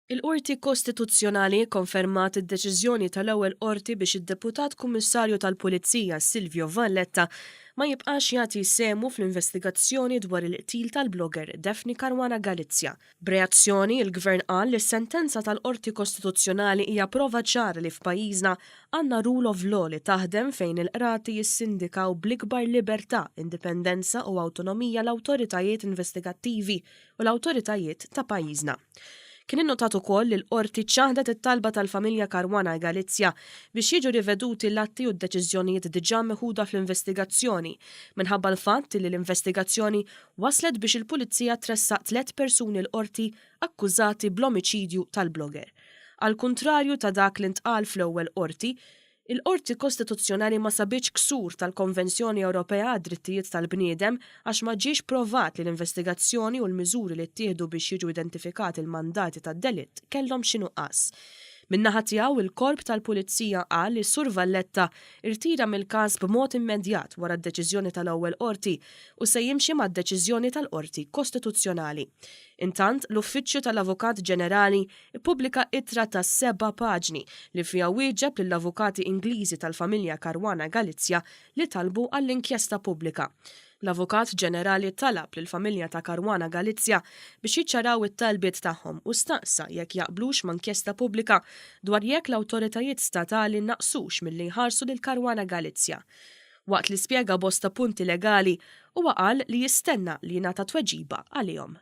Il-Qorti Kostituzzjonali kkonfermat id-deċiżjoni tal-ewwel Qorti biex id-Deputat Kummissarju tal-Pulizija Silvio Valletta ma jibqax jagħti sehmu fl-investigazzjoni dwar il-qtil tal-blogger Daphne Caruana Galizia. B'reazzjoni, il-Gvern qal li s-sentenza tal-Qorti Kostituzzjonali hija prova ċara li f'pajjiżna għandna rule of law li taħdem fejn il-qrati jissindikaw bl-ikbar libertà, indipendenza u awtonomija l-awtoritajiet investigattivi u l-awtoritajiet ta' pajjiżna. Kien innotat ukoll li l-Qorti ċaħdet it-talba tal-familja Caruana Galizia biex jiġu riveduti l-atti u d-deċiżjonijiet diġà meħuda fl-investigazzjoni minħabba l-fatt li l-investigazzjoni waslet biex il-Pulizija tressaq tlett persuni l-Qorti akkużati bl-omiċidju tal-blogger. Għall-kuntrarju ta' dak li ntqal fl-ewwel Qorti, Il-Qorti Kostituzzjonali ma sabitx ksur tal-Konvenzjoni Ewropea għad-Drittijiet tal-Bniedem għax ma ġiex provat li l-investigazzjoni u l-miżuri li ttieħdu biex jiġu identifikati l-mandati tad-delitt kellhom xi nuqqas. Min-naħa tiegħu, il-Korp tal-Pulizija qal li s-Sur Valletta rtira mill-każ b'mod immedjat wara d-deċiżjoni tal-ewwel Qorti u se jimxi mad-deċiżjoni tal-Qorti Kostituzzjonali. Intant, l-Uffiċċju tal-Avukat Ġenerali ippubblika ittra ta' seba' paġni li fiha wieġeb lill-avukati Ingliżi tal-familja Caruana Galizia li talbu għall-inkjesta pubblika. L-Avukat Ġenerali talab lill-familja ta' Caruana Galizia biex jiċċaraw it-talbiet tagħhom u staqsa jekk jaqblux ma' inkjesta pubblika dwar jekk l-awtoritajiet statali naqsux milli jħarsu lil Caruana Galizia. Waqt li spjega bosta punti legali, huwa qal li jistenna li jingħata tweġiba għalihom.